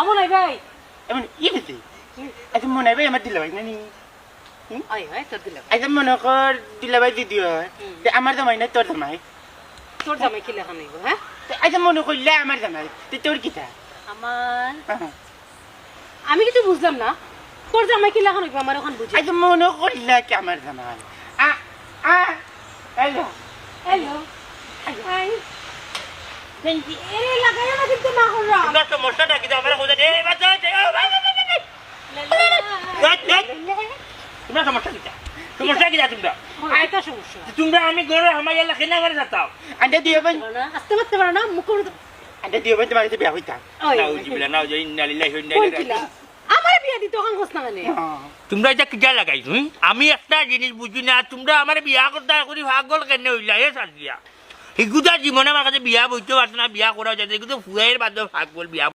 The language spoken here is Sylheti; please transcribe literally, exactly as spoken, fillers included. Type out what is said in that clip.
আমন আই ভাই। এমন ই দিতে। আচ্ছা, মনে হয় ভাই আমার দিলে ভাই নানি। অয়, অয়, তোর দিলে ভাই। আচ্ছা, মনে কর দিলে ভাই দিদি হয়। হুম। তে আমার জামাই না তোর জামাই? তোর জামাই কি লাখান অইবো, হ্যাঁ? তে আচ্ছা, মনে করলে আমার জামাই। তে তোর কিতা? আমার হ্যাঁ। আমি কিছু বুঝলাম না। তোর জামাই কি লাখান অইবো আমার অখন বুঝি। আচ্ছা, মনে করলে কি আমার জামাই? আ, আ, হ্যালো। হ্যালো। হাই। এরে লাগাইও না কিন্তু না করলাম। তোমরা সমস্যাটা কিতা? আমার কথা, এই বাচ্চা, এই, এই, এই, এই, এই। এই, এই। তোমরা সমস্যা কিতা? সমস্যা কিতা তোমরা? এটা সমস্যা। তোমরা আমি ঘরে হামাইয়ালা কেনে আমার সাতাও? আন্ডা দিও ভাই। না, আসতে পারতে পারো না, মুখ করে তো আন্ডা দিও ভাই, তোমার কাছে বিয়া হইতাম। ওই। নাউজুবিল্লাহ, নাউজুবিল্লাহ, ইন্না লিল্লাহি ওয়া ইন্না ইলাইহি রাজিউন। আমার বিয়া দিতে অখন কস না কেনে? হ্যাঁ। তোমরা এটা কিতা লাগাই তুমি? আমি একটা জিনিস বুঝি না, তোমরা আমার বিয়া করতে করি পাগল কেনে হইলা, এ সাজিয়া? হিগুদা জীবনে আমার কাছে বিয়া বইতে পারছে না, বিয়া করা যায় না, হিগুদা ফুয়াইর বাদে পাগল বিয়া